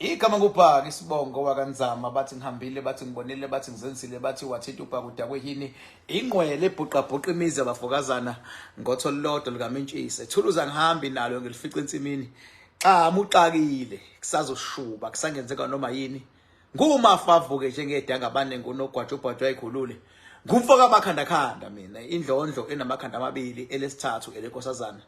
Igama ngubhaka isibongo wakanzama bathi ngihambile bathi ngibonile bathi ngizenzile bathi wathinta ubhaka udakwe yini ingqwele ebhuqabhuqa imizi yabafokazana ngotho lodwa lukamintshise thuluza ngihambi nalo ngilifica ensimini xa muxakile kusazoshuba kusangenzeka noma yini ngumafa avuke njengedanga abaningi unogwaja ubhajwa ayikhulule ngumfo kamakhandakhanda mina indlondlo enamakhanda amabili elesithathu elenkosazana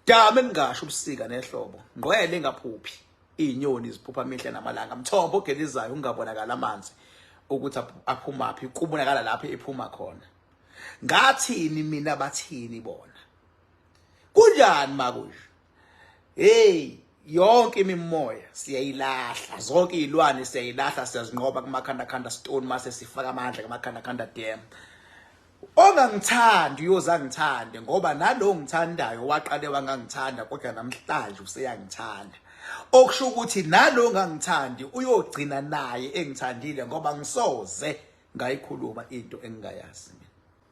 dame engingasho ubusika nehlobo ngqwele engaphuphi izinyoni ziphupha mihla namalanga mthombo ogelizayo ungabonakala amanzi ukuthi aphumaphi kubonakala lapho ephuma khona ngathini mina bathini bona kunjani makusho hey yonke imimoya siyayilahla zonke izilwane siyayilahla siyazinqoba kumakhanda khanda stone mase sifaka amandla kumakhanda khanda dam ongangithandi uyoze angithande ngoba nalo ngithandayo waqale wangangithanda kodwa namhlanje useyangithanda okusho ukuthi nalo ongangithandi uyogcina naye engithandile ngoba ngisoze ngayikhuluma into engingayazi mina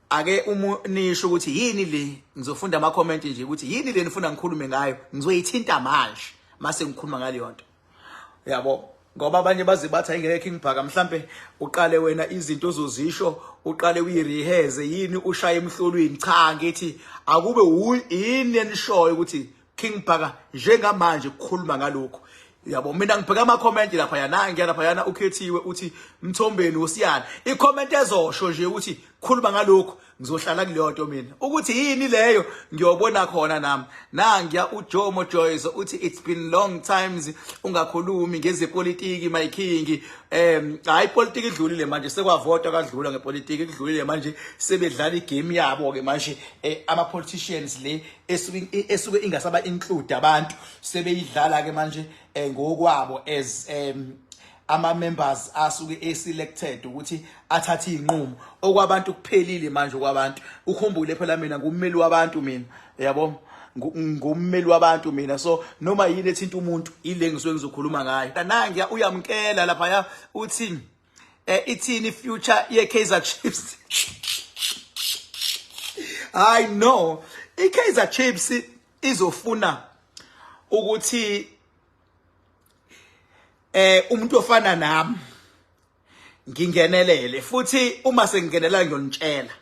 ake umu nisho ukuthi yini le ngizofunda ama comment nje ukuthi yini le nifuna ngikhulume ngayo ngizoyithinta manje mase ngikhuluma ngaleyo nto yabo ngoba abanye baze bathi ayingeke King Bhaka mhlambe uqale wena izinto ozozisho uqale uyireheze yini ushaye emhlolweni cha ngithi akube yini enishoyo ukuthi King Bhaka njengamanje kukhuluma ngalokho yabo mina ngibheka ama comment lapha yana ngiya lapha yana ukhethiwe uthi mthombeni usiyana i comment ezosho nje ukuthi khuluma ngalokho ngizohlala kuleyo nto mina ukuthi yini leyo ngiyobona khona nami nangiya uJomo Joyce uthi it's been long times ungakhulumi ngezepolitiki my king hayi ipolitiki idlulile manje sekwavotwa kadlula ngepolitiki idlulile manje sebedlala igame yabo ke manje eh, ama politicians le esuke esuke ingasaba include abantu sebeyidlala ke manje eh, ngokwabo as ama members asuke eselected ukuthi athathe izinqumo okwabantu kuphelile manje okwabantu ukhumbule phela mina ngummeli wabantu mina yabo ngummeli wabantu mina so noma yini ethinta umuntu ile ngisuke ngizokhuluma ngayo nangiya uyamkela lapha ya uthi eh ithini future ye Kaizer Chiefs I know i Kaizer Chiefs izofuna ukuthi eh umuntu ofana nami ngingenelele futhi uma sengingenela ngiyonitshela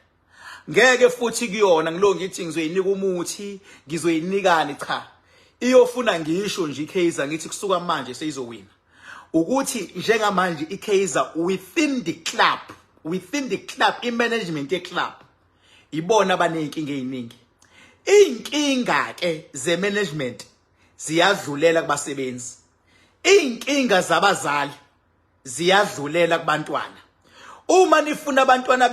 ngeke futhi kuyona ngilo ngithi ngizoyinika umuthi ngizoyinikani cha iyofuna ngisho nje iKaizer ngithi kusuka manje seyizowina ukuthi njengamanje iKaizer within the club within the club imanagement yeclub ibona abaneyinkinga eziningi inkinga ke ze management ziyadlulela kubasebenzi inkinga zabazali ziyadlulela kubantwana uma nifuna abantwana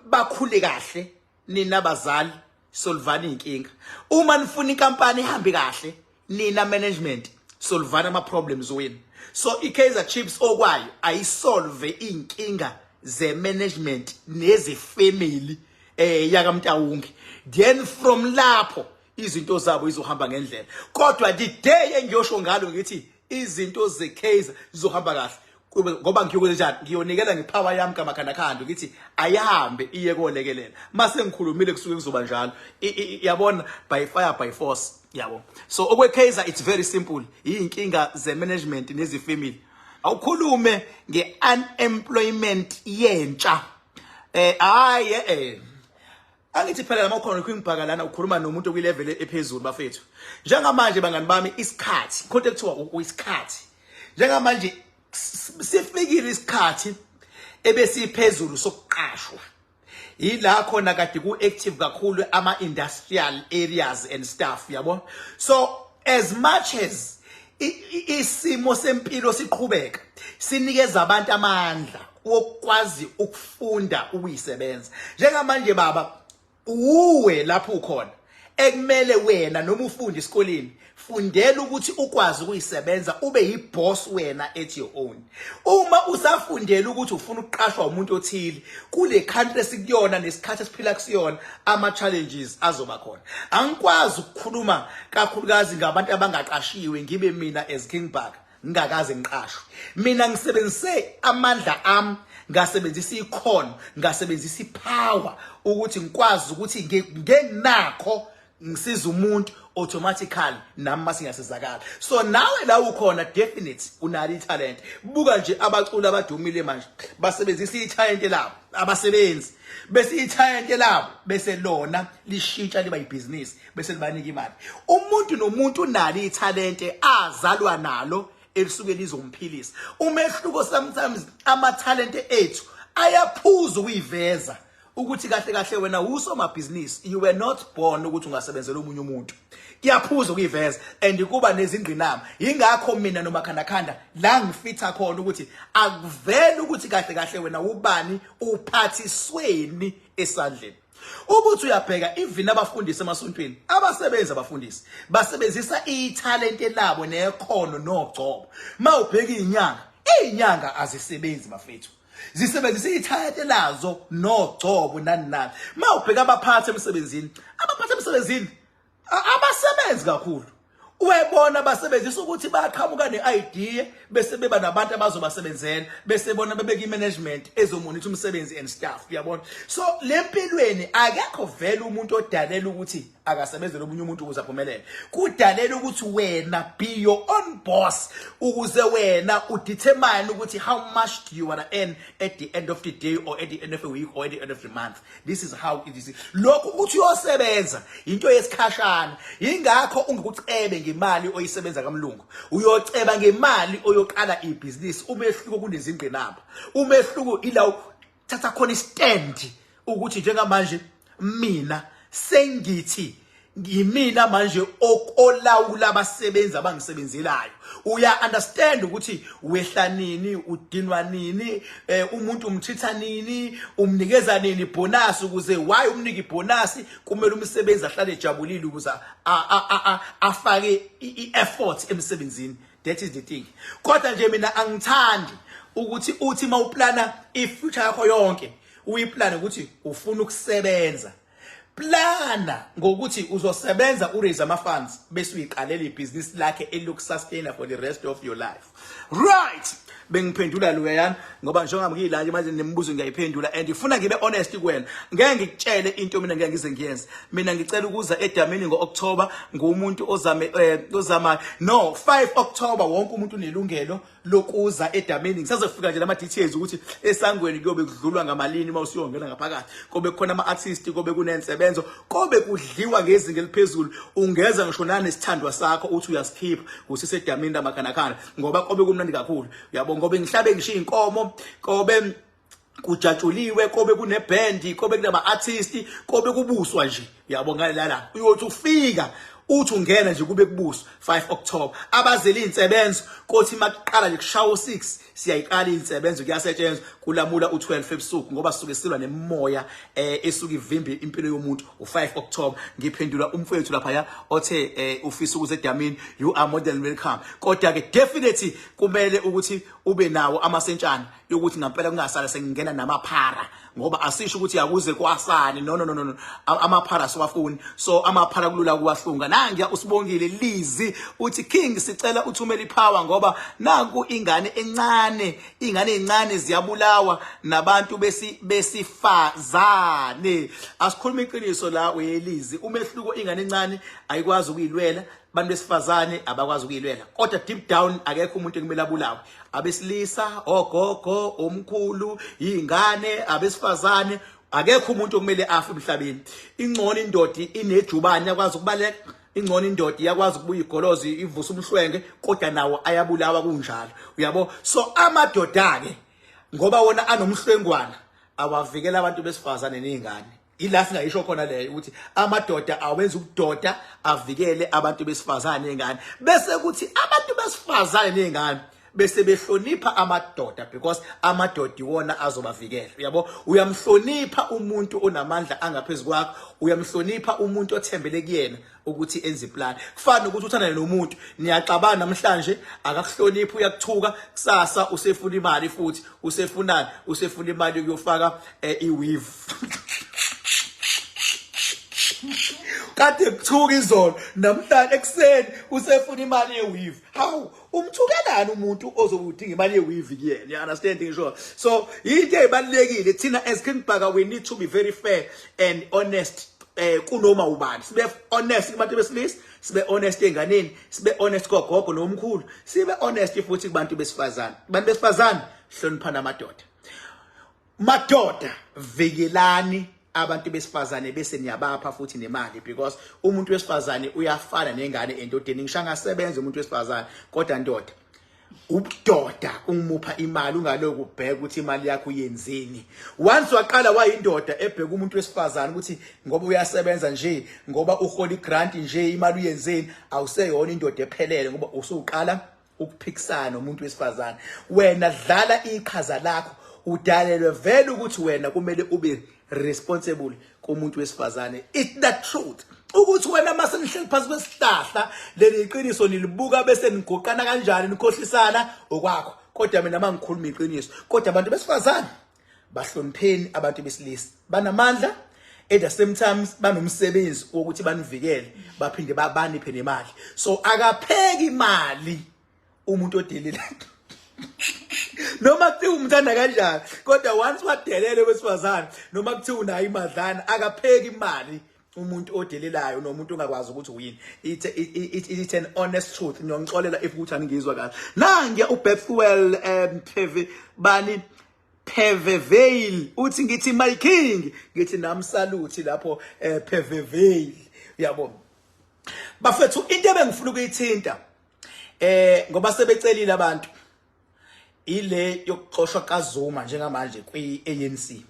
bakhule kahle nina bazali solvani inkinga uma nifuna inkampani ihambe kahle nina management solvani ama problems wenu so iKaizer Chiefs okwayo ayisolve inkinga ze management neze family eh yakaMtawungi then from lapho izinto zabo izohamba ngendlela kodwa the day engiyosho ngalo ngithi izinto zeKaizer zizohamba kahle ngoba ngiyokwenza njani ngiyonikela ngepower yami kamakhandakhanda ngithi ayihambe iye kolekelela mase ngikhulumile kusuke kuzoba njalo yabona by fire by force yabo so okwe Kaizer it's very simple iyinkinga ze management nezi family awukhulume nge unemployment yentsha eh hayi eh Angithi phela lama ukhona Queen Bhaka lana ukhuluma nomuntu okwi level ephezulu bafethu. Njengamanje bangani bami isikhathi, khonto ekuthiwa isikhathi. Njengamanje sifikile isikhathi ebesiphezulu sokuqashwa. Yila khona kade ku active kakhulu ama industrial areas and stuff yabo. So as much as isimo sempilo siqhubeka sinikeza abantu amandla wokwazi ukufunda ukuyisebenza njengamanje baba uwe lapho ukhona ekumele wena noma ufunde esikoleni fundela ukuthi ukwazi ukuyisebenza ube yiboss wena at your own uma usafundela ukuthi ufuna ukuqashwa umuntu othile kule country esikuyona nesikhathi esiphila kusiyona ama challenges azoba khona angikwazi ukukhuluma kakhulukazi ngabantu abangaqashiwe ngibe mina as King Bhaka ngingakaze ngiqashwe mina ngisebenzise amandla ami ngasebenzisa ikhono ngasebenzisa ipower ukuthi ngikwazi ukuthi ngenginakho ngisiza umuntu Automatically nami masingiyasizakala. So nawe la ukhona, definite unalo italent. Buka nje abaculi abadumile manje, basebenzisa italent labo, abasebenzi bese italent labo bese lona lishintsha liba ibhizinisi, bese libanika imali. Umuntu nomuntu unalo italent azalwa nalo elisuke lizomphilisa. Umehluko, sometimes amathalente ethu ayaphuza ukuyiveza ukuthi kahle kahle wena usomabhizinisi. You were not born ukuthi ungasebenzela omunye umuntu. Kuyaphuza ukuyiveza and kuba nezingqinamba. Ingakho mina nomakhandakhanda la ngifitha khona ukuthi akuvele ukuthi kahle kahle wena ubani, uphathisweni esandleni. Ukuthi uyabheka, even abafundisi emasontweni, abasebenzi, abafundisi basebenzisa ithalente labo nekhono nogcobo. Mawubheka izinyanga, izinyanga azisebenzi bafethu, zisebenzisa ithalente lazo nogcobo nani nani. Mawubheka abaphathi emsebenzini, abaphathi emsebenzini abasebenzi kakhulu, uyebona basebenzisa ukuthi baqhamuka ne-idea, bese beba nabantu abazobasebenzela, bese bona bebeka i-management ezomonitha umsebenzi and stuff, uyabona. So le mpilweni akekho vele umuntu odalela ukuthi akasebenzele omunye umuntu ukuze aphumelele. Kudalela ukuthi wena be your own boss, ukuze wena udetermine ukuthi how much do you want to earn at the end of the day or at the end of the week or at the end of the month. This is how it is. Lokhu ukuthi uyosebenza into yesikhashana. Ingakho ungikucebe ngemali oyisebenza kamlungu, uyoceba ngemali oyoqala ibhizinisi. Umehluko, kunezingqinamba. Umehluko ila thatha khona istand ukuthi njengamanje mina sengithi yimina manje olawula abasebenzi abangisebenzelayo. Uya understand ukuthi wehla nini, udinwa nini, umuntu umthitha nini, umnikeza nini bonus. Ukuze why umnika ibonus? Kumele umsebenzi ahlale ejabulile ukuze afake i-effort emsebenzini. That is the thing. Kodwa nje mina angithandi ukuthi uthi mawuplana ifuture yakho yonke, uyiplane ukuthi ufuna ukusebenza. Plana ngokuthi uzosebenza, uraise ama funds, bese uyiqalela ibhizinisi lakhe elokusustain for the rest of your life, right? Bengiphendula loyana ngoba njengoba ngila nje manje nemibuzo ngiyayiphendula and ifuna ngibe honest kuwena. Ngeke ngikutshele into mina ngeke ngize ngiyenze. Mina ngicela ukuza edamini ngo-October, ngumuntu ozame ozama no 5 October. Wonke umuntu unelungelo lokuza edamini. Ngisazofika nje lama details ukuthi esangweni kuyobe kudlulwa ngamalini uma usuyongena ngaphakathi. Kobe kukhona ama artist, kobe kunensebenzo, kobe kudliwa ngezinga eliphezulu. Ungeza ngisho nanesithandwa sakho, uthi uyasikhipha usisedamini lamakhanakhala, ngoba kobe kumnandi kakhulu, uyabo, ngoba ngihlabe ngisho inkomo, kobe kujatshuliwe, kobe kunebhendi, kobe kunama-artist, kobe kubuswa nje, uyabo. Ngalala uyothi ufika, uthi ungena nje, kube kubuswa 5 October. Abazele insebenzo, kothi makuqala nje kushawa u6, siyayiqala insebenzo, kuyasetshenzwa, kulamula u12 ebusuku, ngoba sisuke silwa nemimoya esuke ivimbe impilo yomuntu. U5 October. Ngiphendula umfowethu lapha ya othe ufisa ukuze edamini. You are more than welcome, kodwa ke definitely kumele ukuthi ube nawo amasentshana yokuthi ngampela kungasala sengingena namaphara, ngoba asisho ukuthi akuze kwasani. No, no, no, no, amaphara siwafuni. So amaphara kulula kuwahlunga. Nangiya usibongile Lizi uthi, "King, sicela uthumele ipower ngoba nanku ingane encane, ingane ezincane ziyabulawa nabantu besi besifazane." Asikhuluma iqiniso la uyelizi. Umehluko, ingane encane ayikwazi ukuyilwela, abantu besifazane abakwazi ukuyilwela, kodwa deep down akekho umuntu ekumele abulawe, abesilisa, ogogo, omkhulu, izingane, abesifazane, akekho umuntu okumele afe emhlabeni. Ingcono indoda inejubane, yakwazi ukubaleka. Ingcono indoda iyakwazi ukubuya igolozi, ivusa umhlwenge, kodwa nawo ayabulawa kunjalo, uyabo. So amadoda ke, ngoba wona anomhlwengwana, awavikela abantu besifazane nezingane. Ila singayisho khona leyo ukuthi amadoda awenza ubudoda, avikele abantu besifazane nezingane, bese kuthi abantu besifazane nezingane bese behlonipha amadoda, because amadoda iwona azobavikela, uyabo. Uyamhlonipha umuntu onamandla angaphezulu kwakho, uyamhlonipha umuntu othembele kuyena ukuthi enze iplan. Kufana nokuthi uthandane nomuntu, niyaxabana namhlanje, akakuhloniphi, uyakuthuka, kusasa usefuna imali futhi. Usefunani? Usefuna imali yokuyofaka i-weave. Kade kuthuka izolo, namhlanje ekuseni usefuna imali ye-weave. Hawu, umthukelani umuntu ozobe udinga imali ye-weave kuyena? You understand ngisho? So into ezibalulekile, thina as King Bhaka, we need to be very fair and honest. Kunoma ubani, sibe honest kubantu besilisa, sibe honest enganeni, sibe honest kogogo nomkhulu, sibe honest futhi kubantu besifazane. Abantu besifazane, hloniphana amadoda. Madoda, vikelani abantu besifazane bese niyabapha futhi nemali, because umuntu wesifazane uyafana nengane endodeni. Ngisho angasebenza umuntu wesifazane, kodwa ndoda, ubudoda umupha imali, ungaloku ubheka ukuthi imali yakho uyenzeni. Once waqala wayindoda ebheka umuntu wesifazane ukuthi ngoba uyasebenza nje, ngoba uhola igrant nje, imali uyenzeni, awuseyona indoda ephelele, ngoba usuqala ukuphikisana nomuntu wesifazane. Wena dlala iqhaza lakho, udalelwe vele ukuthi wena kumele ube responsible kumuntu wesifazane. It's the truth ukuthi wena mase nihleli phansi kwesihlahla, leli iqiniso nilibuka bese nigoqana kanjani, nikhohlisana, okwakho, kodwa mina mangikhuluma iqiniso. Kodwa abantu besifazane, bahlonipheni abantu besilisa, banamandla, at the same time banomsebenzi wokuthi banivikele, baphinde baniphe nemali. So akapheki imali umuntu odelile, noma kuthiwa umthanda kanjani, kodwa once wadelele wesifazane, noma kuthiwa unayo imadlana, akapheki imali umuntu odelelayo nomuntu ongakwazi ukuthi uyini. It's an honest truth. Ngiyongixolela if ukuthi aningizwa kahle. Nange uBethwell Pheve bani Phevevale uthi, "Ngithi my king." Ngithi nami salute lapho, Phevevale. Uyabona bafethu, into ebengifuna ukuyithinta, ngoba sebecelile abantu, ile yokuxoshwa kaZuma njengamanje kwi-ANC.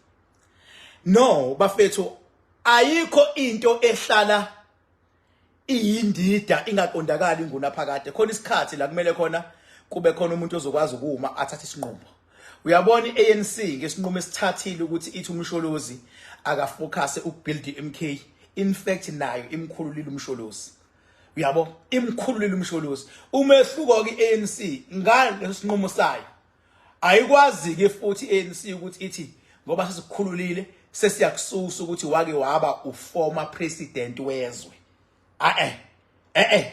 No bafethu, ayikho into ehlala iyindida ingaqondakali ingunaphakade. Khona isikhathi la kumele khona kube khona umuntu ozokwazi ukuma athathe isinqumo. Uyabona, i-ANC ngesinqumo esithathile ukuthi ithi uMsholozi akafocus ukubuild i-MK, in fact nayo imkhululile uMsholozi. Uyabo, imkhululile uMsholozi. Umehluko ke, i-ANC ngaleso sinqumo sayo ayikwazi ke futhi i-ANC ukuthi ithi ngoba sesikhululile sesiyakususa ukuthi wake waba uformer president wezwe. Eh,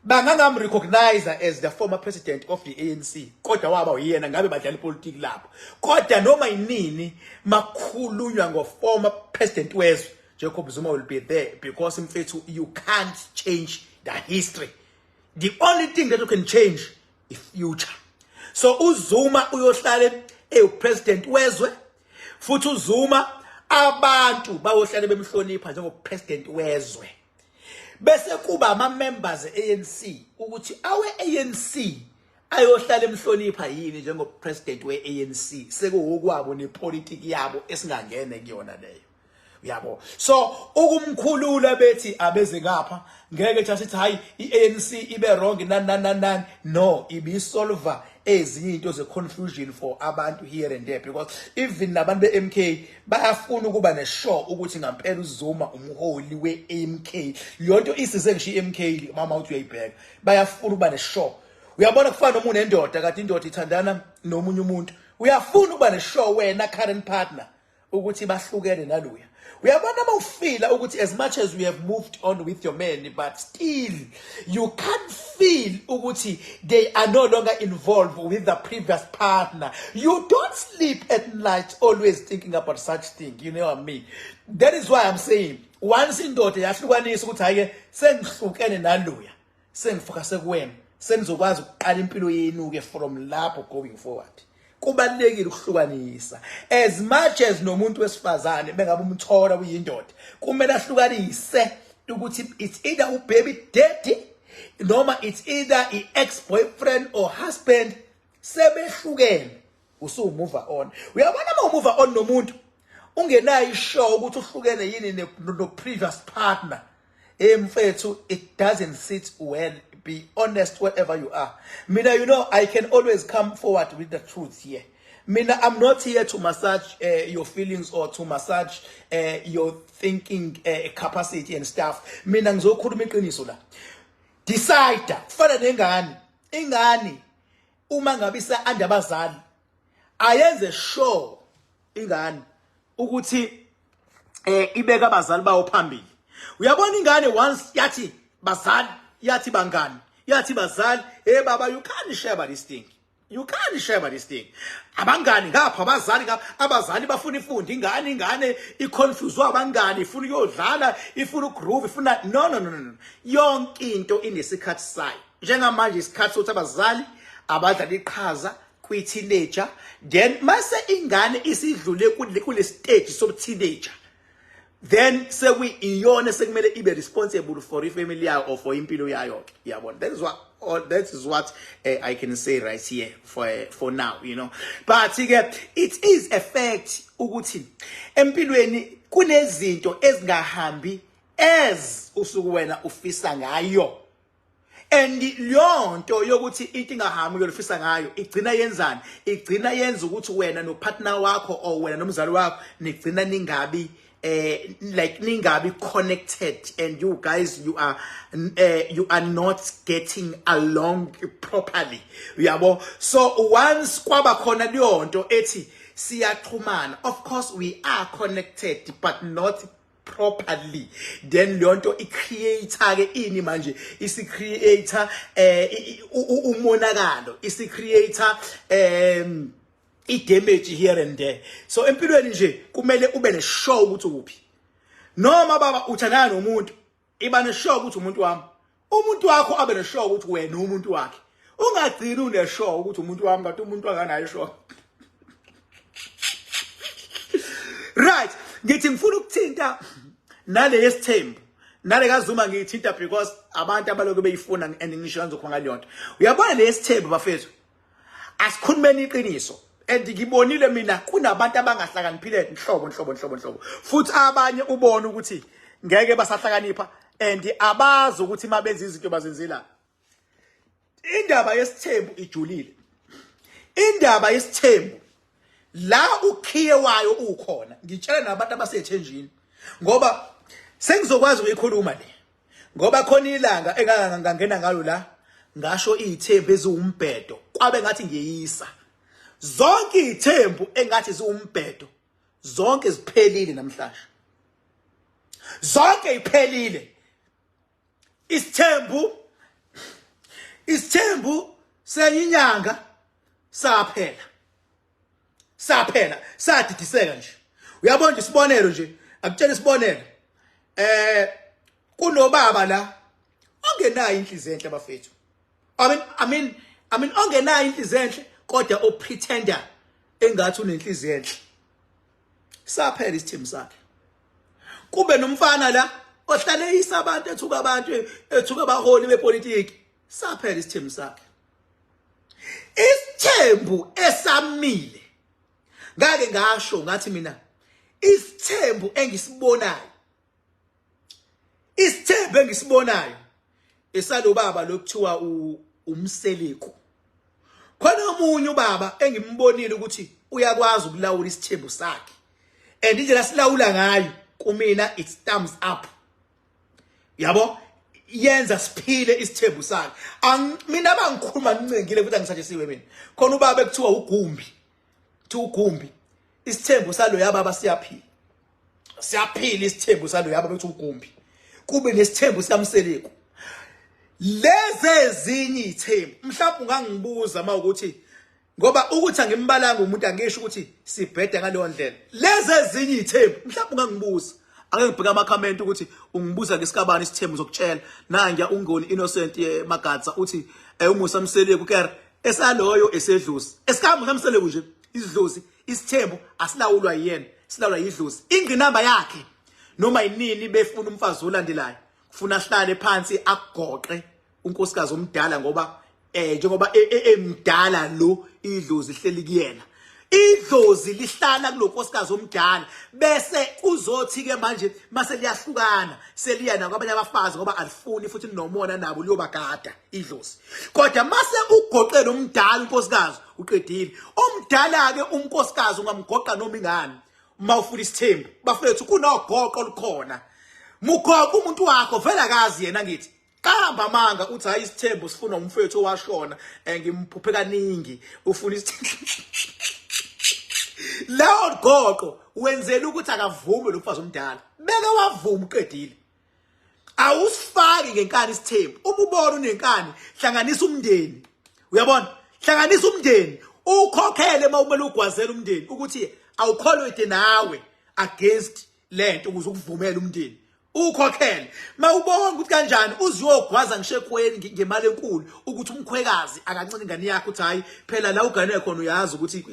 bangangam recognize as the former president of the ANC, kodwa waba uyena ngabe badlala ipolitiki lapho. Kodwa noma yinini makhulunywa ngo former president wezwe, Jacob Zuma will be there, because mfethu, you can't change the history. The only thing that you can change is future. So uZuma uyohlale ewu-president wezwe, futhi uZuma abantu bayohlale bemhlonipha njengo-president wezwe, bese kuba ama-members e-ANC ukuthi awe ANC ayohlala emhlonipha yini njengo-president we-ANC, sekuwokwabo nepolitiki yabo esingangene kuyona leyo. Uyabo, so ukumkhulula bethi abeze ngapha, ngeke nje sithi hayi, iANC ibe wrong, nani nani nani. No, ibisolva ezinye into ze confusion for abantu here and there, because even nabantu beMK bayafuna ukuba nesure ukuthi ngampela uZuma umholi weMK. Yonto isize ngisho iMK, mama, uthi uyayibheka, bayafuna ukuba nesure. Uyabona, kufana noma unendoda, kade indoda ithandana nomunye umuntu, uyafuna ukuba nesure wena current partner ukuthi bahlukene naloya. Uyabona, uma ufeela ukuthi as much as you have moved on with your man, but still you can't feel ukuthi they are no longer involved with the previous partner, you don't sleep at night always thinking about such thing, you know what I mean? That is why I'm saying, once indoda yahlukanisa ukuthi hayi ke, sengihlukene naloya, sengifocuse kuwena, senizokwazi ukuqala impilo yenu ke from lapho going forward. Kubalulekile ukuhlukanisa, as much as nomuntu wesifazane bengabe umthola uyindoda, kumele ahlukanise ukuthi it's either ubaby daddy noma it's either i-ex boyfriend or husband, sebehlukene, usumove on. Uyabona, uma umove on nomuntu ungenayo isure ukuthi uhlukene yini no previous partner, mfethu, it doesn't sit well. Be honest wherever you are. Mina, I can always come forward with the truth here. Mina, I'm not here to massage your feelings or to massage your thinking capacity and stuff. Mina ngizokhuluma iqiniso la. Decide, kufana nengane. Ingane uma ngabe isa under abazali, ayenze sure ingane ukuthi ibeka abazali bawo phambili. Uyabona, ingane once yathi bazali, yathi bangani, yathi bazali, hey baba, you can't share about this thing. You can't share this thing. Abangani ngapha, abazali ngapha, abazali bafuna ifunde ingane, ingane iconfuse abangani, ifuna ukuyodlala, ifuna ugroove, ifuna no no no no. Yonke into inesikhathi sayo. Njengamanje isikhathi sokuthi abazali abadlala iqhaza kwi-teenager, then mase ingane isidlule kule stage sobu-teenager, then sekuyiyona sekumele ibe responsible for ifamily yayo or for impilo yayo ke, yabona. That is what all, that is what I can say right here for now. But ke it is a fact ukuthi empilweni kunezinto ezingahambi as usuku wena ufisa ngayo, and leyonto yokuthi into ingahambi uyolifisa ngayo igcina yenzani? Igcina yenza ukuthi wena nopartner wakho or wena nomzali wakho nigcina ningabi like ningabi connected, and you guys you are not getting along properly, uyabo. So once kwaba khona leyonto ethi siyaxhumana, of course we are connected but not properly, then leyo nto i-creator ke ini manje, isi-creator umonakalo, isi-creator i-damage here and there. So empilweni nje kumele ube nesure ukuthi ukuphi. Noma baba uthandana nomuntu, iba nesure ukuthi umuntu wami, umuntu wakho abe nesure ukuthi wena umuntu wakhe. Ungagcini unesure ukuthi umuntu wami kanti umuntu akanayo sure. Right, ngithi ngifuna ukuthinta nale yesithembu, nale kaZuma ngiyithinta because abantu abalokhu beyifuna and ngisho ngizokhuluma ngaleyo nto. Uyabona le yesithembu bafethu, asikhulumeni iqiniso, and ngibonile mina kunabantu abangahlakaniphile nhlobo nhlobo nhlobo nhlobo, futhi abanye ubona ukuthi ngeke basahlakanipha and abazi ukuthi mabenza izinto bazenzela. Indaba yesithembu ijulile. Indaba yesithembu la ukhiye wayo ukhona, ngitshela nabantu abasethenjini, ngoba sengizokwazi ukuyikhuluma le, ngoba khona ilanga engangangena ngalo la ngasho izithembu eziwumbhedo, kwabe ngathi ngiyeyisa zonke izithembu engathi ziwumbhedo, zonke ziphelile namhlanje, zonke iphelile. Isithembu senyinyanga saphela, saphela, sadidiseka nje. Uyabona nje isibonelo nje, akutshela isibonelo, kunobaba la ongenayo inhliziyo enhle bafethu, I mean ongenayo inhliziyo enhle kodwa opretender engathi unenhliziyo enhle, saphela isithembu sakhe. Kube nomfana la ohlale eyisa abantu, ethuka abantu, ethuka abaholi bepolitiki, saphela isithembu sakhe. Isithembu esamile, ngake ngasho ngathi mina isithembu engisibonayo, isithembu engisibonayo esalobaba lokuthiwa uMseleku. Khona omunye ubaba engimbonile ukuthi uyakwazi ukulawula isithembu sakhe, and indlela silawula ngayo kumina it's thumbs up, yabo, yenza siphile isithembu sakhe. Mina bangikhuluma ngincengile futhi angisatshisiwe mina. Khona ubaba ekuthiwa uGumbi, kuthiwa uGumbi, isithembu saloya baba siyaphila, siyaphila isithembu saloya baba bethi uGumbi. Kube nesithembu sikaMseleku. Lezi ezinye izithembu mhlawumbe ungangibuza mawukuthi, ngoba ukuthi angimbalanga umuntu angisho ukuthi sibhede ngaleyo ndlela. Lezi ezinye izithembu mhlawumbe ungangibuza, ake ngibheke ama-comment ukuthi ungibuza ngesikabani isithembu, zokutshela nangiya uNgoni Innocent Magatsa uthi uMusa Mseleku ker esaloyo esedlozi, esikaMusa Mseleku nje isidlozi. Isithembu asilawulwa yiyena, silawulwa yidlozi. Ingqinamba yakhe noma yinini befuna umfazi olandelayo kufuna ahlale phansi agoqe unkosikazi omdala, ngoba njengoba emdala lo, idlozi ihleli kuyena, idlozi lihlala kulonkosikazi omdala, bese kuzothi ke manje mase liyahlukana seliya nakwabanye abafazi, ngoba alifuni futhi linomona nabo, liyobagada idlozi. Kodwa mase ugoqe nomdala unkosikazi, uqedile. Omdala ke unkosikazi ungamgoqa noma ingani uma ufuna isithembu bafethu, kunogoqo olukhona. Mugoqa umuntu wakho vele akazi yena, ngithi qamba amanga uthi hayi isithembu sifuna umfethu owashona, ngimphuphe kaningi ufuna isithembu. Leyo goqo wenzela ukuthi akavume lo mfazi omdala, beke wavuma uqedile. Awusifaki ngenkani isithembu. Uma ubona unenkani, hlanganisa umndeni, uyabona. Hlanganisa umndeni, ukhokhele uma kumele ugwazele umndeni ukuthi awukholwede nawe against lento ukuze ukuvumele umndeni. Ukhokhele. Mawubona ukuthi kanjani uzuyogwaza ngisho ekhweni ngemali enkulu ukuthi umkhwekazi akancane ingane yakho uthi hayi phela la ugane khona uyazi ukuthi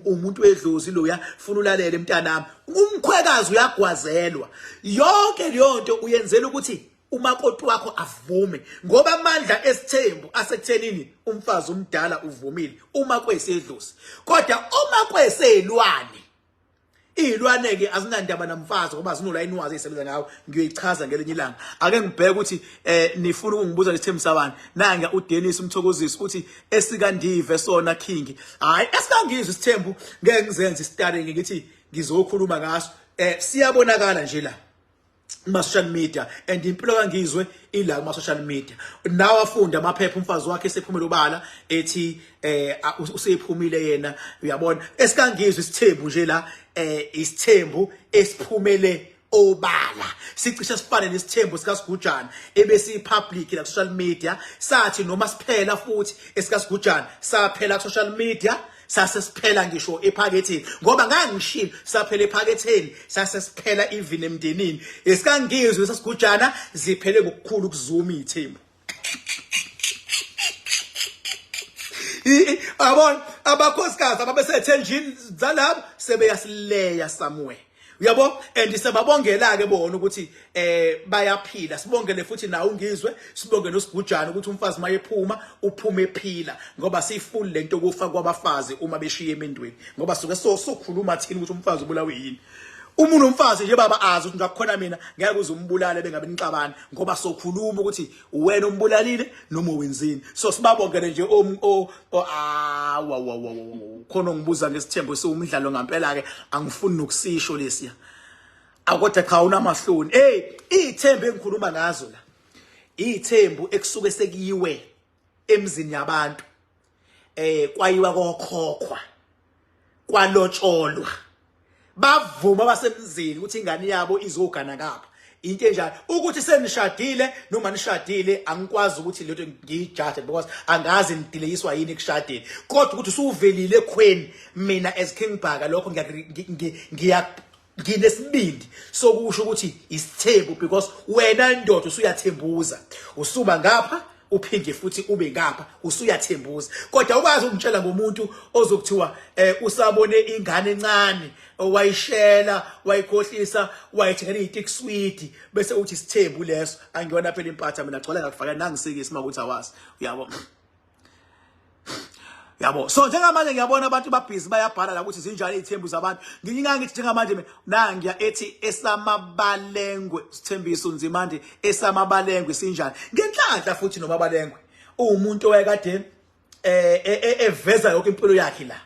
umuntu wedlozi loya funa ulalele mntanami. Umkhwekazi uyagwazelwa. Yonke leyo nto uyenzela ukuthi umakoti wakho avume ngoba amandla esithembu asekuthenini umfazi omdala uvumile uma kwesedlozi. Kodwa uma kweselwane Iy'lwane-ke azinandaba namfazi ngoba zinolayini wazo ey'sebenza ngawo, ngiyoyichaza ngelinye ilanga. Ake ngibheke ukuthi nifuna ukungibuza lesithembu sabani. Nanga uDennis uMthokozisi uthi esikandive sona King. Hhayi esikangizwe isithembu ngeke ngizenze isitaringi ngithi ngizokhuluma ngaso. Siyabonakala nje la kuma social media and impilo kaNgizwe ila kuma social media. Nawe afunda amaphepha umfazi wakhe esephumela obala ethi usephumile yena, uyabona. Esikangizwe isithembu nje la, isithembu esiphumele obala sicishe sifane nesithembu sikaSigujana ebesi public la social media. Sathi noma siphela futhi esikaSigujana saphela ku social media, sase siphela ngisho ephaketheni, ngoba ngangishilo saphela ephaketheni, sase siphela even emndenini. Esikangizwe sasigujana ziphele ngokukhulu ukuzuma ithembu. Yabona abakhosikazi ababesethenjini zalabo sebeyasileya somewhere, uyabo. And siyababongela ke bona ukuthi bayaphila. Sibongele futhi nawe uNgizwe, sibonge noSigujana ukuthi umfazi mayephuma uphuma ephila, ngoba siyifuni lento kufa kwabafazi uma beshiya emendweni, ngoba suke sokhuluma thina ukuthi umfazi ubulawe yini. Uma unomfazi nje baba azi ukuthi ngakukhona mina ngeke uze umbulale bengabe nixabana, ngoba sokhuluma ukuthi wena umbulalile noma wenzini. So sibabongele nje khona ngibuza ngesithembu siwumdlalo ngampela ke, angifuni nokusisho lesiya. Akodwa cha unamahloni. Hey, ithembu engikhuluma ngazo la, ithembu ekusuke sekuyiwe emzini yabantu, kwayiwa kokhokhwa, kwalotsholwa, bavuma abasemzini ukuthi ingane yabo izogana ngapha. Into enjalo ukuthi senishadile noma nishadile angikwazi ukuthi lento ngiyijaje because angazi nidileyiswa yini ekushadeni, kodwa ukuthi usuvelile ekhweni, mina as King Bhaka lokho nginesibindi sokusho ukuthi isithembu, because wena ndoda usuyathembuza, usuba ngapha uphinde futhi ube ngapha, usuyathembuza. Kodwa ukwazi ukungitshela ngomuntu ozokuthiwa usabone ingane encane owayishela wayikhohlisa wayithengela iy'tick sweet bese uthi isithembu leso. Angiyona phela impatha mina, gcwala ngakufakela nangisikisi uma kuthi awazi, uyabo. Yabo, so njengamanje ngiyabona abantu babhizi bayabhala la ukuthi zinjani izithembu zabantu. Nginginga ngithi njengamanje mina nangiya ethi esamabalengwe Sithembiso Nzimande, esamabalengwe sinjani ngenhlanhla futhi nomabalengwe uwumuntu owayekade eveza yonke impilo yakhe la,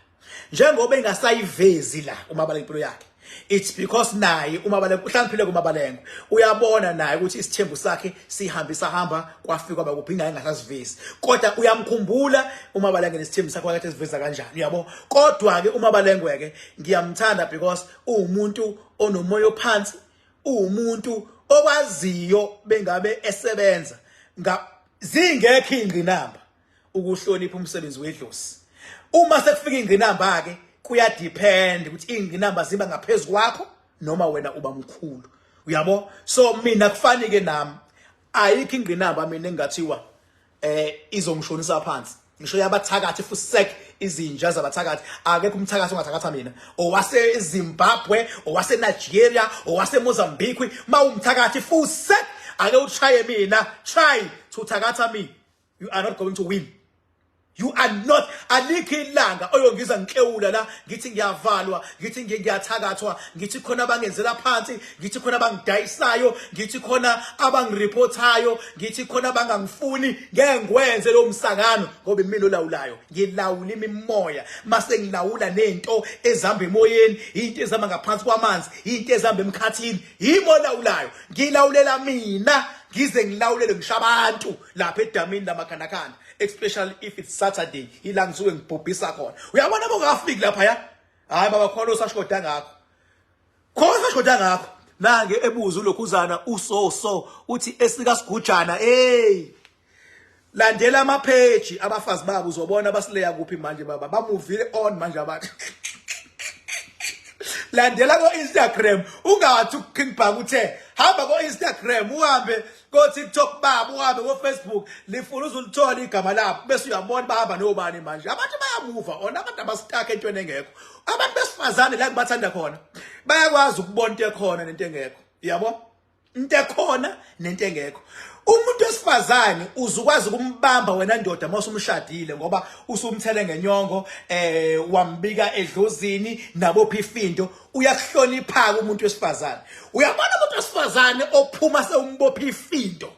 njengoba engasayivezi la umabalengwe impilo yakhe. It's because naye umabalengwe uhlaniphile kumabalengwe, uyabona naye ukuthi isithembu sakhe sihambisa hamba kwafika bakuphi ingane engasasivezi, kodwa uyamkhumbula umabalengwe nesithembu sakhe wakade esiveza kanjani, uyabo. Kodwa ke umabalengwe ke ngiyamthanda because uwumuntu onomoya ophansi, uwumuntu okwaziyo bengabe esebenza zingekho ingqinamba ukuhlonipha umsebenzi wedlozi. Uma sekufika ingqinamba ke kuyadepend ukuthi ingqinamba ziba ngaphezulu kwakho noma wena uba mkhulu, uyabo. So mina kufani ke nami, ayikho ingqinamba mina engathiwa izongishonisa phansi, ngisho yabathakathi fusek izinja zabathakathi. Akekho umthakathi ongathakatha mina, owase Zimbabwe, owase Nigeria, owase Mozambique. Mawumthakathi fusek ake uchaye mina, try to thakatha me, you are not going to win. You are not. Alikho ilanga oyongiza ngiklewula la ngithi ngiyavalwa, ngithi ngiyathakathwa, ngithi khona abangenzela phansi, ngithi khona abangidayisayo, ngithi khona abangireportayo, ngithi khona abangangifuni. Ngeke ngikwenze lo msangano ngoba imina olawulayo. Ngilawula imimoya, mase ngilawula nento ezihamba emoyeni, into ezihamba ngaphansi kwamanzi, into ezihamba emkhathini. Yimi olawulayo, ngilawulela mina, ngize ngilawulele ngisho abantu lapha edamini lamakhandakhanda, especially if it's Saturday, ila ngisuke ngibhubhisa khona. Uyabona bongafiki lapha ya, hayi baba khona osashoda ngakho, khona osashoda ngakho. Nange ebuza ulokhuzana uso so uthi esika sigujana, hey Landela ama page abafazi babo uzobona basileya kuphi manje baba bamuvile on manje abantu. Landela ko Instagram ungathi uKing Bhaka uthe hamba ko Instagram uhambe ko TikTok baba uhambe ko Facebook lifuna uzulithola igama labo bese uyabona bahamba nobani manje abantu bayamuva on abantu abasitaka entweni engekho abantu besifazane la ngibathanda khona bayakwazi ukubona into ekhona nento engekho yabo into ekhona nento engekho umuntu wesifazane uzukwazi ukumbamba wena ndoda mawusumshadile ngoba usumthele ngenyongo eh wambika edlozini nabopha ifindo uyakuhlonipha umuntu wesifazane uyabona umuntu wesifazane ophuma sewumbopha ifindo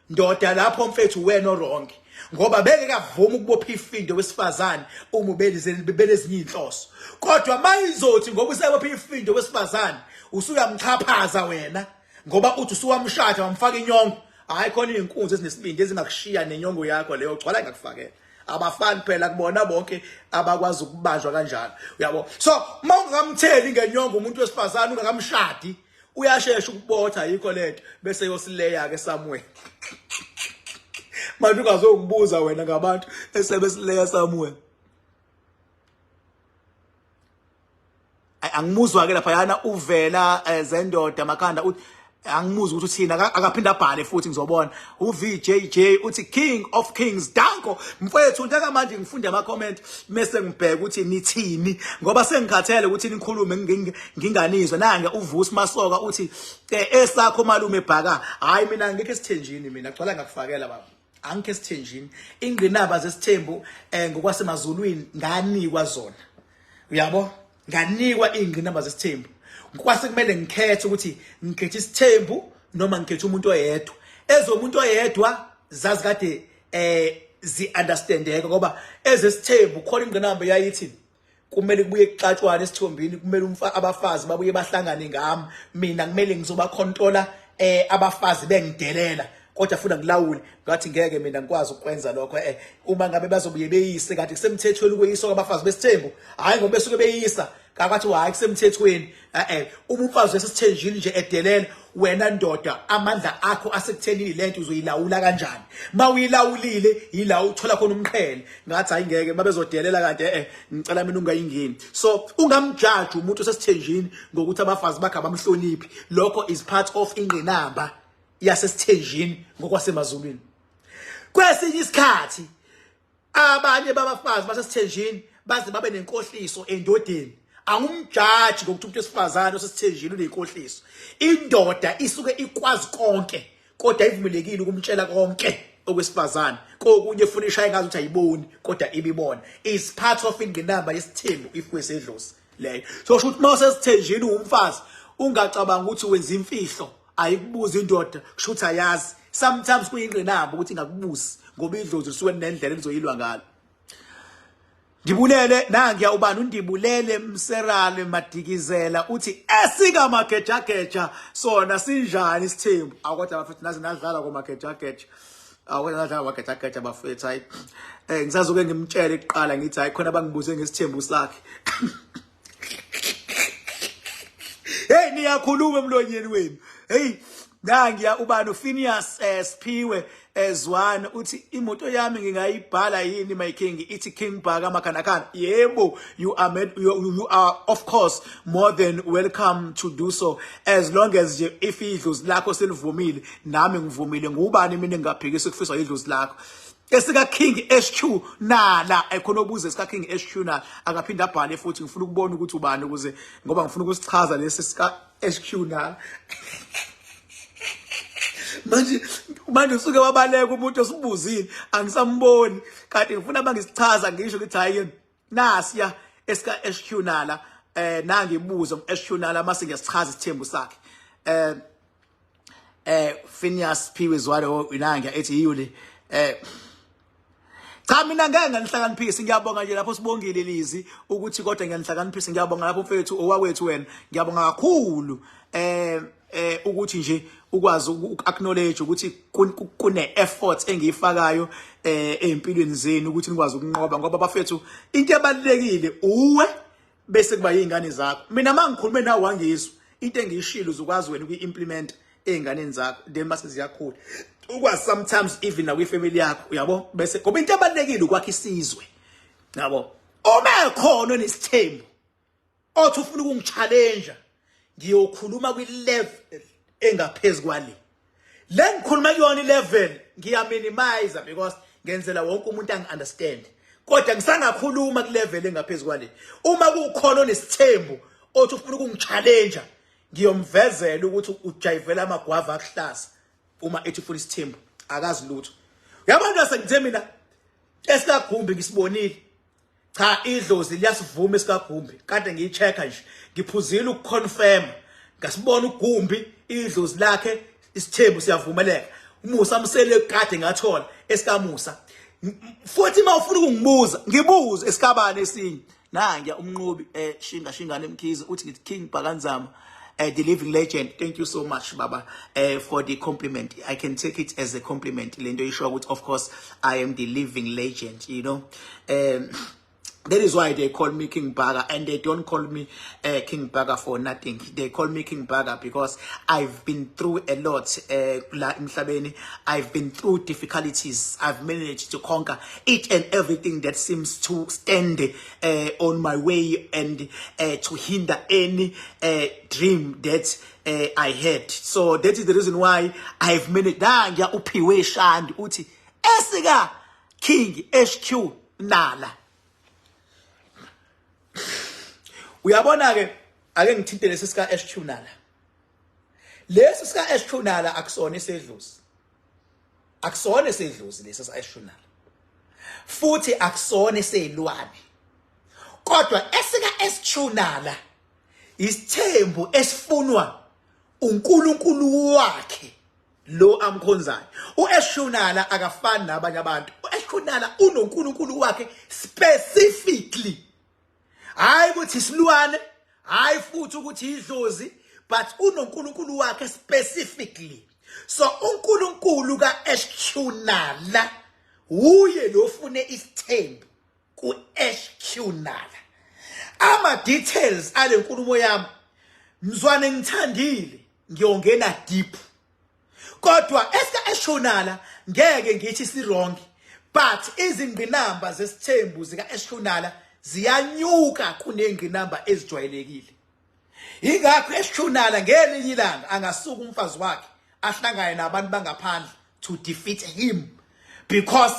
ndoda lapho mfethu wena wrong ngoba beke kavuma ukubopha ifindo wesifazane uma ubelezinye inhloso kodwa mayizothi ngoba usebopha ifindo wesifazane usuyamxhaphaza wena ngoba uthi usuwamshada wamfaka inyongo hayi khona izinkunzi ezinesibindi ezingakushiya nenyongo yakho leyo gcwala ingakufakela abafani phela kubona bonke abakwazi ukubanjwa kanjalo uyabo so uma ungakamtheli ngenyongo umuntu wesifazane ungakamshadi uyashesha ukubotha yikho lento bese yosileya ke somewhere manje ungazokubuza wena ngabantu esebesileya somewhere angimuzwa ke lapha yana uvela eh, zendoda makhanda uthi angimuzwa ukuthi uthini akaphinda abhale futhi ngizobona uVJJ uthi King of Kings danko mfethu njengamanje ngifunda ama comment mese ngibheka ukuthi nithini ngoba sengikhathele ukuthi nikhulume nginganizwa nange uVusi Masoka uthi eh, esakho malume bhaka hayi mina ngikho esithenjini mina gcwala ngakufakela baba angikho esithenjini ingqinaba zesithembu eh ngokwasemazulwini nganikwa zona uyabo nganikwa ingqinamba zesithembu kwase kumele ngikhethe ukuthi ngikhethe isithembu noma ngikhethe umuntu oyedwa ezomuntu oyedwa zazi kade eh zi understandeka ngoba ezesithembu khona ingqinamba yayithi kumele kubuye kuxatshwane esithombini kumele abafazi babuye bahlangane ngami mina kumele ngizoba controller eh abafazi bengidelela kodwa funa ngilawule ngathi ngeke mina ngikwazi ukwenza lokho eh uma ngabe bazobuye beyise kanti kusemthethweni ukuyiswa kwabafazi besithembu hayi ngoba besuke beyisa kakwathi hayi kusemthethweni eh eh uma umfazi wesithenjini nje edelela wena ndoda amandla akho asekuthenini lento uzoyilawula kanjani mawuyilawulile yila uthola khona umqhele ngathi hayi ngeke mabezodelela kanti eh ngicela mina ungayingeni so ungamjaji umuntu osesithenjini ngokuthi abafazi bakhe abamhloniphi lokho is part of ingqinamba yasesithenjini ngokwasemazulwini kwesinye isikhathi abanye babafazi basesithenjini baze babe nenkohliso endodeni angumjaji ngokuthi umuntu wesifazane osesithenjini unenkohliso indoda isuke ikwazi konke kodwa ivumelekile ukumtshela konke okwesifazane kokunye funa ishaye ngazi ukuthi ayiboni kodwa ibibona is part of ingqinamba yesithembu if kwesedlozi leyo so sho ukuthi uma usesithenjini uwumfazi ungacabanga ukuthi wenza imfihlo ayikubuza indoda kusho ukuthi ayazi sometimes kuyingqinamba ukuthi ingakubusi ngoba idlozi lisuke linendlela elizoyilwa ngalo Ndibulele nangiya ubani undibulele Mserale Madikizela uthi esika magejageja sona sinjani isithembu akodwa bafethu naze nadlala komagejageja akodwa nadlala magejageja bafethu hayi eh ngisazoke ngimtshele kuqala ngithi hayi khona bangibuze ngesithembu sakhe hey niyakhuluma emlonyeni wenu hey nangiya ubani uPhineas eh, Siphiwe Ezwana eh, uthi imoto yami ngingayibhala yini my king ithi King Bhaka Makhanakana yebo you are made, you are of course more than welcome to do so as long as nje if idlozi lakho selivumile nami ngivumile ngubani mina engingaphikisa ukufiswa idlozi lakho esika King HQ nala ekhona obuze esika King HQ nala akaphinde abhale futhi ngifuna ukubona ukuthi ubani ukuze ngoba ngifuna ukusichaza lesi sika HQ nala manje manje usuke wabaleka umuntu osibuzile angisamboni kanti ngifuna bangisichaza ngisho ukuthi hayi nasiya esika HQ nala eh nangibuzo HQ nala mase ngiyasichaza isithembu sakhe eh eh Phineas Phiwe Zwane inanga ethi yiyo le eh Cha mina ngeke nganihlakaniphise ngiyabonga nje lapho sibongile Lizi ukuthi kodwa ngiyanihlakaniphisa ngiyabonga lapho mfethu owakwethu wena ngiyabonga kakhulu eh eh ukuthi nje ukwazi uku-acknowledge ukuthi kune effort engiyifakayo eh empilweni zenu ukuthi nikwazi ukunqoba ngoba bafethu into ebalekile uwe bese kuba yizingane zakho mina mangikhulume nawe wangizwa into engiyishilo uzokwazi wena ukuyi-implement ey'nganeni zakho then mase ziyakhula Ukwazi sometimes even nakwifamily yakho, uyabo, bese ngoba into ebalulekile ukwakha isizwe, yabo. Uma ekhona onesithembu othi ufuna ukungichallenge, ngiyokhuluma kwi-level engaphezulu kwale le ngikhuluma kuyona. I-level ngiya-minimize because ngenzela wonke umuntu angi-understand, kodwa ngisangakhuluma ku-level engaphezulu kwale. Uma kukhona onesithembu othi ufuna ukungi-challenge, ngiyomvezela ukuthi ujayivela amagwava akuhlaza. Uma ethi ufuna isithembu, akazi lutho. Uyabona, sengithe mina esikaGumbi ngisibonile. Cha, idlozi liyasivuma esikaGumbi. Kade ngiyi-check-a nje, ngiphuzile ukuconfirm, ngasibona uGumbi, idlozi lakhe, isithembu siyavumeleka. UMusa Msele kade ngathola esikaMusa futhi. Uma ufuna ukungibuza, ngibuze esikabani esinye. Nangiya umnqobi, shinga shingane Mkhize, uthi ngithi King Bhakanzama, the living legend. Thank you so much, baba, for the compliment. I can take it as a compliment lento isho ukuthi of course I am the living legend. That is why they call me King Bhaka, and they don't call me King Bhaka for nothing. They call me King Bhaka because I've been through a lot la emhlabeni. I've been through difficulties. I've managed to conquer each and everything that seems to stand on my way and to hinder any dream that I had. So that is the reason why I've managed. Nangiya uphiwe Shandi uthi esika King HQ Nala. Uyabona ke, ake ngithinte lesi sika HQ Nala. Lesi sika HQ Nala akusona isedlozi, akusona esedlozi lesi sika HQ Nala, futhi akusona esezilwane, kodwa esika HQ Nala isithembu esifunwa uNkulunkulu wakhe lo amkhonzayo. uEshunala akafani nabanye abantu. uEshunala unoNkulunkulu wakhe specifically, hayi ukuthi isilwane, hayi futhi ukuthi idlozi, but unoNkulunkulu wakhe specifically. So uNkulunkulu kaEshunala uye lo fune isithembu kuEshunala. Ama details ale nkulumo yami, mzwane ngithandile, ngiyongena deep, kodwa esika Eshunala ngeke ngithi si wrong, but izingqinamba zesithembu zika Eshunala ziyanyuka kunengqinamba ezijwayelekile. Ingakho Eshunala ngelinye ilanga angasuka umfazi wakhe ahlangane nabantu bangaphandle to defeat him, because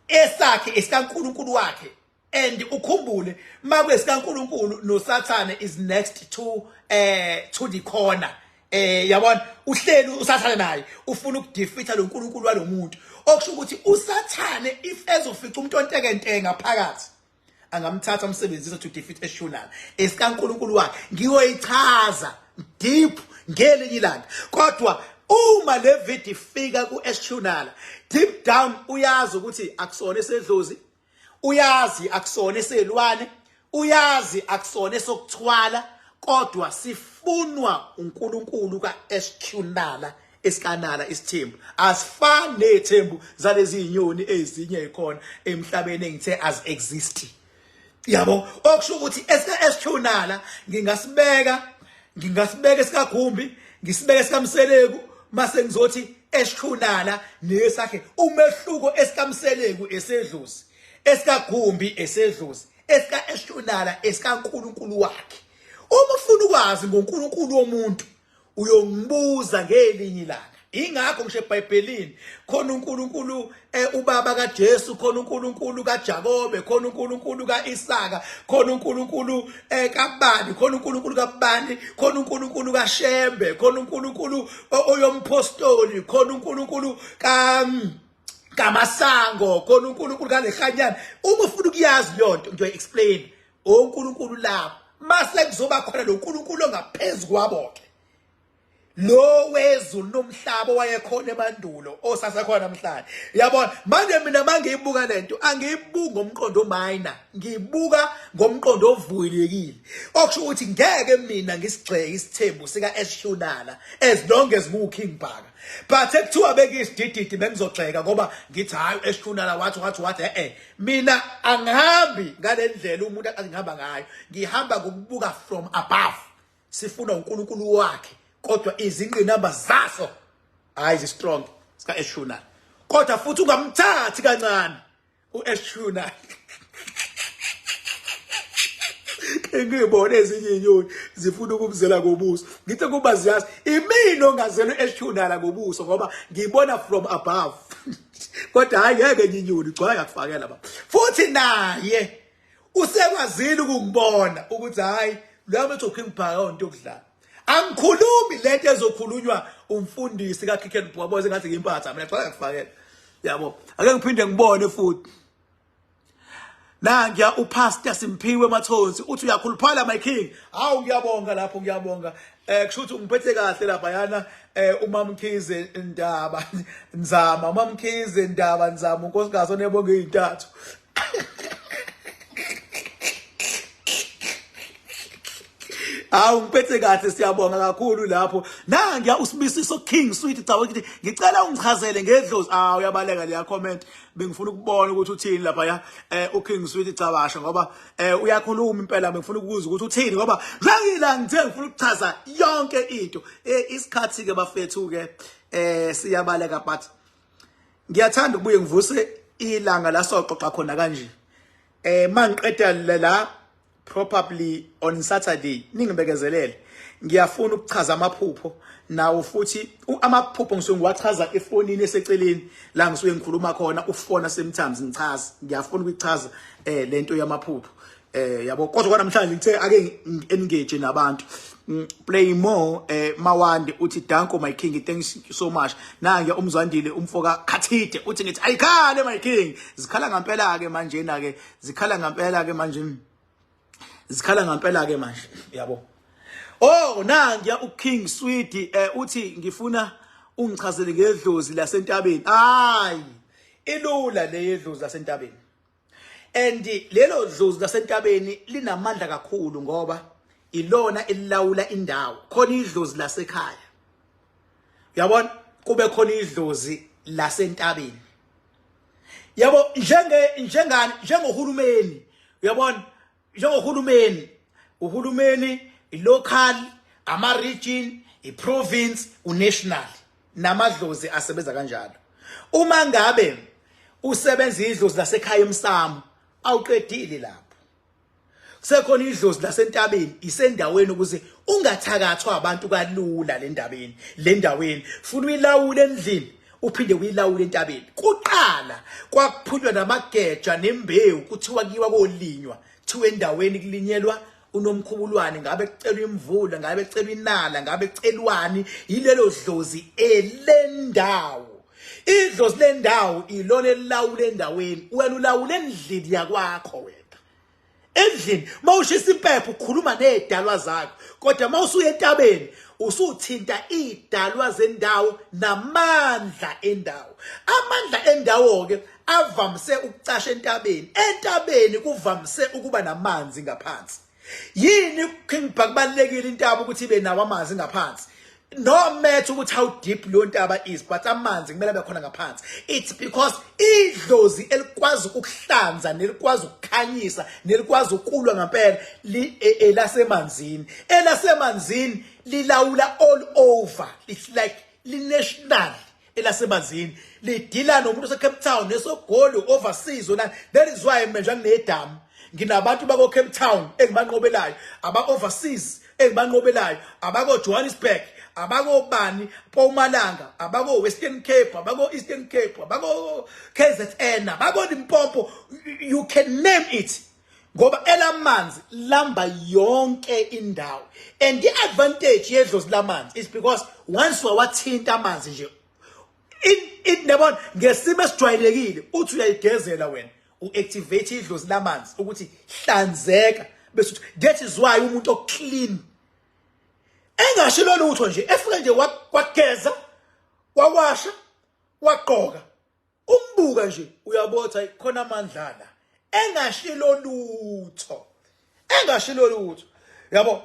esakhe esikaNkulunkulu wakhe. And ukhumbule, makwesikaNkulunkulu noSathane is next to the corner. Yabona, uhleli uSathane naye ufuna ukudefeata lo nkulunkulu walomuntu, okusho ukuthi uSathane if ezofica umuntu ontekenteke ngaphakathi, angamthatha umsebenzisa to defeat eshunala. EsikaNkulunkulu wakhe ngiyoyichaza deep ngelinye ilanga, kodwa uma le video ifika ku-Eshunala, deep down uyazi ukuthi akusona esedlozi, uyazi akusona eselwane, uyazi akusona esokuthwala, kodwa sifunwa uNkulunkulu kaSQ Nala. Esikanala isithembu asifani nezithembu zalezi inyoni ezinye ezikhona emhlabeni engithe as exist, yabo. Okusho ukuthi esika SQ Nala ngingasibeka esikaGumbi, ngisibeke esikaMseleku, mase ngizothi SQ Nala nesakhe. Umehluko, esikaMseleku esedlozi, esikaGumbi esedlozi, esika SQ Nala esikaNkulunkulu wakhe. Uma ufuna ukwazi ngoNkulunkulu womuntu, uyongibuza ngelinye ilanga. Ingakho ngisho eBhayibhelini khona uNkulunkulu ubaba kaJesu, khona uNkulunkulu kaJakobe, khona uNkulunkulu kaIsaka, khona uNkulunkulu kabani, khona uNkulunkulu kabani, khona uNkulunkulu kaShembe, khona uNkulunkulu oyompostoli, khona uNkulunkulu ka kaMasango, khona uNkulunkulu kaLehanyana. Uma ufuna ukuyazi leyo nto, ngiyoyi-explain oNkulunkulu lapho mase kuzoba khona lo nkulunkulu ongaphezulu kwabo ke, lo wezulu nomhlaba wayekhona emandulo, osasekhona namhlanje. Yabona manje, mina mangiyibuka lento, angiyibuki ngomqondo minor, ngiyibuka ngomqondo ovulekile, okusho ukuthi ngeke mina ngisigxeke isithembu sika Eshunala as long as ngu King Bhaka. But ekuthiwa bekisidididi, bengizogxeka ngoba ngithi hayi, Eshunala wathi wathi wathi. Mina angihambi ngalendlela umuntu angihamba ngayo, ngihamba ngokubuka from above. Sifuna uNkulunkulu wakhe, kodwa izingqinamba zaso hayi zi strong. sika Eshuna, kodwa futhi ungamthathi kancane uEshuna. Ngibone ezinye inyoni zifuna ukumzela ngobuso, ngithi kuba ziyazi imina ongazela uEshuna ngobuso ngoba ngibona from above. Kodwa hayi, ngeke enye inyoni gcwala ngakufakela baba. Futhi naye usekwazile ukungibona ukuthi hayi, lo metho King Bhaka into yokudlala. Angikhulumi lento ezokhulunywa umfundisi kaKicken Bwaboze ngathi ngimpatha mina, gcwala ngakufakela, yabo. Ake ngiphinde ngibone futhi nangiya uPastor Simphiwe Mathonsi uthi uyakhuluphala my king. Hawu, ngiyabonga lapho, ngiyabonga. Kusho ukuthi ungiphethe kahle lapha yana. UMamkhize Ndaba Nzama, uMamkhize Ndaba Nzama, unkosikazi onebonga ezintathu. Hawu, ngiphethe kahle, siyabonga kakhulu lapho. Nangiya uSibisiso King Sweet cha ukuthi ngicela ungichazele ngedlozi. Ah, uyabaleka leya comment, bengifuna ukubona ukuthi uthini lapha ya uKing Sweet Cabasha, ngoba uyakhuluma impela, bengifuna ukuzwa ukuthi uthini ngoba ngila ngithe ngifuna ukuchaza yonke into. Isikhathi ke bafethu ke siyabaleka, but ngiyathanda ukubuye ngivuse ilanga la soxoxa khona kanje. Mangiqeda la, probably on Saturday, ningibekezelele, ngiyafuna ukuchaza amaphupho nawo futhi. Amaphupho ngisuke ngiwachaza efonini eseceleni la ngisuke ngikhuluma khona, ufona sometimes ngichaza, ngiyafuna ukuyichaza lento yamaphupho, yabo. Kodwa namhlanje ngithe ake engage nabantu. Play more. Mawande uthi danko my king, thanks so much. Nange umzwandile umfoka Khathide uthi ngithi ayikhale my king. Zikhala ngempela ke manje na ke, zikhala ngempela ke manje, zikhala ngempela ke manje, yabo. Oh, nangiya uKing Sweet uthi ngifuna ungichazele ngedlozi lasentabeni. Hayi, ilula le yedlozi lasentabeni, and lelo dlozi lasentabeni linamandla kakhulu ngoba ilona elilawula indawo. Khona idlozi lasekhaya, uyabona, kube khona idlozi lasentabeni, yabo, njenge njengani, njengohulumeni, uyabona, njengohulumeni, uhulumeni ilocal, ama region, iprovince, unational, namadlozi asebenza kanjalo. Uma ngabe usebenza idlozi lasekhaya emsamo, awuqedile lapho, kusekhona idlozi lasentabeni, isendaweni, ukuze ungathakathwa abantu kalula le ndabeni, le ndaweni funa uyilawule endlini, uphinde uyilawule entabeni. Kuqala kwakuphunywa namageja nembewu, kuthiwa kuyiwa kolinywa, kuthiwa endaweni kulinyelwa unomkhubulwane, ngabe kucelwa imvula, ngabe kucelwa inala, ngabe kucelwani, yilelo dlozi elendawo. Idlozi lendawo ilona elilawula endaweni. Wena ulawula endlini yakwakho. Wena endlini mawushisa impepho ukhuluma nezidalwa zakho, kodwa mawusuya entabeni usuthinta idalwa zendawo namandla endawo. Amandla endawo ke avamise ukucasha entabeni. Entabeni kuvamise ukuba namanzi ngaphansi. Yini King Bhaka kubalekile intaba ukuthi ibe nawo amanzi ngaphansi? No matter ukuthi how deep leyo ntaba is, but amanzi kumele abe khona ngaphansi. It's because idlozi elikwazi ukuhlanza nelikwazi ukukhanyisa nelikwazi ukulwa ngempela elasemanzini. Elasemanzini lilawula all over. It's like li-national elasemanzini, lidila nomuntu ose-Cape Town nesoGoli, overseas ona. That is why mina nginedamu, nginabantu bako Cape Town engibanqobelayo, aba overseas engibanqobelayo, abako Johannesburg, abako bani Mpumalanga, abako Western Cape, abako Eastern Cape, abako KZN, abako Limpopo, you can name it, ngoba elamanzi lamba yonke indawo. And i-advantage yedlozi lamanzi is because once wawathinta amanzi nje in yabona, ngesimo esijwayelekile uthi uyayigezela wena, uactivate idlozi lamanzi ukuthi hlanzeka, bese uthi that is why umuntu oclean engashilo lutho nje, efike nje wageza, wawasha, wagqoka, umbuka nje uyabotha khona amandla la, engashilo lutho, engashilo lutho, yabo,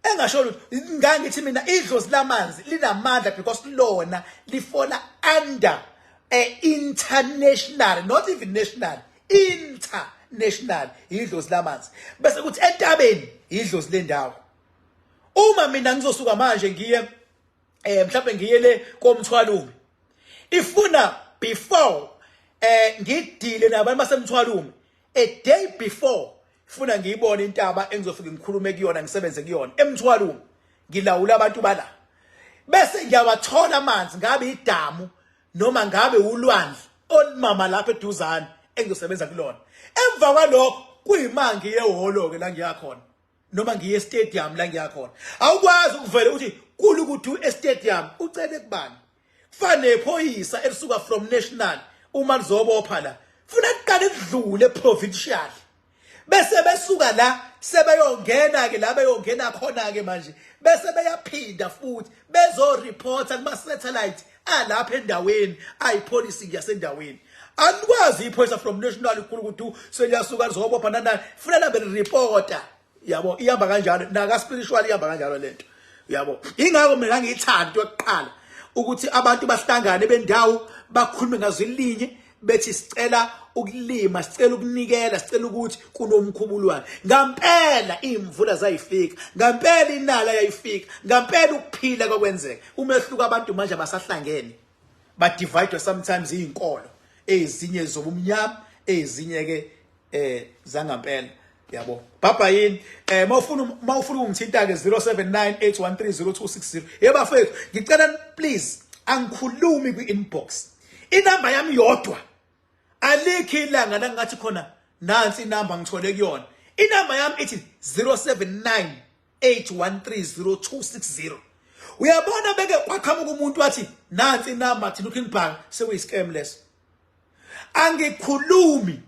engasho lutho. Ngangithi mina idlozi lamanzi linamandla because lona lifola under a international, not even national, international, idlozi lamanzi. Bese kuthi entabeni idlozi lendawo. Uma mina ngizosuka manje ngiye mhlawumbe ngiye le komthwalume. Ifuna before ngidile nabantu basemthwalume a day before, funa ngiyibone intaba engizofike ngikhulume kuyona, ngisebenze kuyona emthwalume, ngilawula abantu bala, bese ngiyawathola amanzi, ngabe idamu noma ngabe ulwandle olumama lapha eduzane engizosebenza kulona. Emva kwalokho kuyima ngiye ehholo ke la ngiyakhona, noma ngiye estadium la ngiyakhona. Awukwazi ukuvela uthi kulukuthi estadium ucele kubani. Kufana nephoyisa elisuka from national uma lizobopha la, funa kuqale kudlule provincial, bese besuka la sebeyongena ke la beyongena khona ke manje, bese beyaphinda futhi bezoreporta kuma satellite alapha endaweni ayipolice yasendaweni. Anikwazi iphoyisa from national ikhulu ukuthi seliyasuka lizobopha nanani, funa lambe reporter, yabo. Ihamba kanjalo naka spiritual, ihamba kanjalo lento, yabo. Ingakho mina ngiyithanda yokuqala ukuthi abantu bahlangane bendawo, bakhulume ngazwi linye, bethi sicela ukulima, sicela ukunikela, sicela ukuthi kunomkhubulwane. Ngampela imvula zayifika, ngampela inala yayifika, ngampela ukuphila kwakwenzeka. Umehluko, abantu manje abasahlangene, ba divide sometimes izinkolo, ezinye zobumnyama, ezinye ke zangampela, yabo. Baba yini, mawufuna ukungithinta ke, 0798130260. Yebo bafethu, ngicela please, angikhulumi kwi-inbox, inamba yami yodwa. Alikho ilanga la ngathi khona nansi inamba ngithole kuyona. Inamba yami ithi 0798130260. Uyabona, beke kwaqhamuka umuntu wathi nansi inamba, thina uKing Bhaka, sekuyi-scam leso. Angikhulumi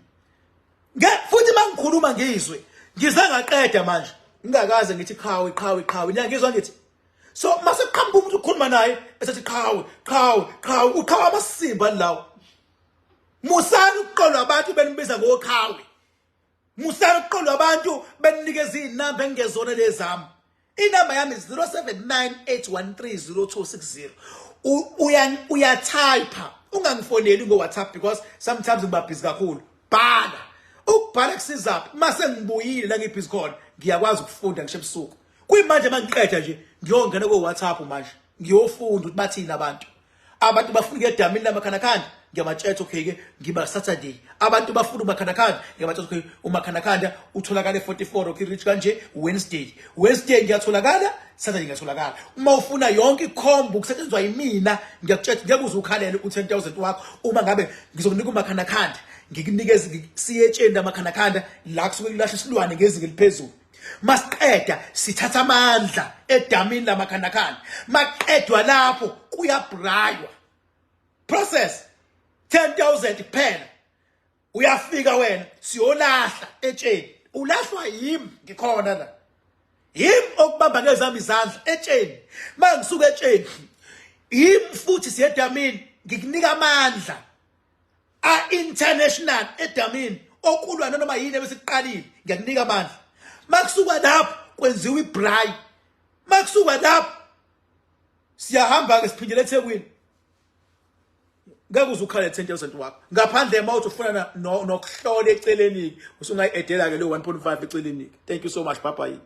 nge futhi mangikhuluma ngizwe ngize ngaqeda manje ngingakaze ngithi qhawe, qhawe, qhawe. Niyangizwa ngithi so mase kuqhamuka umuntu ukhuluma naye esethi qhawe, qhawe, qhawe, uqhawe amasimba lawo. Musani ukuqolwa abantu benibiza ngoqhawe. Musani ukuqolwa abantu beninikeza izinamba engezona lezami. Inamba yami 0798130260. Uya uyatype, ungangifoneli ngo WhatsApp because sometimes ngiba busy kakhulu. Bhala. Ukubhala kusizaphi? Mase ngibuyile la ngibusy khona, ngiyakwazi ukufunda ngisho ebusuku. Kuyimanje mangiqeda nje ngiyongena ko WhatsApp manje, ngiyofunda ukuthi bathini abantu. Abantu bafuna ukuya edamini lamakhandakhanda, ngiyabatshela, okay ke ngiba Saturday. Abantu bafuna umakhandakhanda, ngiyabatshela, okay, umakhandakhanda utholakala e44 Rocky Ridge kanje Wednesday. Wednesday ngiyatholakala, Saturday ngiyatholakala. Uma ufuna yonke ikhombo kusetshenziswa yimina, ngiyakutshela, ngeke uze ukhalele u10000 wakho uma ngabe ngizokunika umakhandakhanda, ngikunikeze siye etsheni lamakhandakhanda la kusuke kulahla isilwane ngezinga eliphezulu. Masiqeda sithatha amandla edamini lamakhandakhanda, maqedwa lapho kuyabraywa. Process 10000 kuphela. Uyafika wena, siyolahla etsheni, ulahlwa yimi, ngikhona la, yimi okubamba ngezami izandla etsheni. Mangisuka etsheni, yimi futhi siyedamini, ngikunika amandla a-international edamini okulwa nanoma yini ebesiqalile, ngiyakunika amandla. Makusuka lapho kwenziwa ibraai, makusuka lapho siyahamba ke siphindele eThekwini. Ngeke uze ukhale 10000 wakho, ngaphandle uma uthi ufuna nokuhlola eceleni, usungayi-edela ke lo 1.5 eceleni. Thank you so much, bye bye.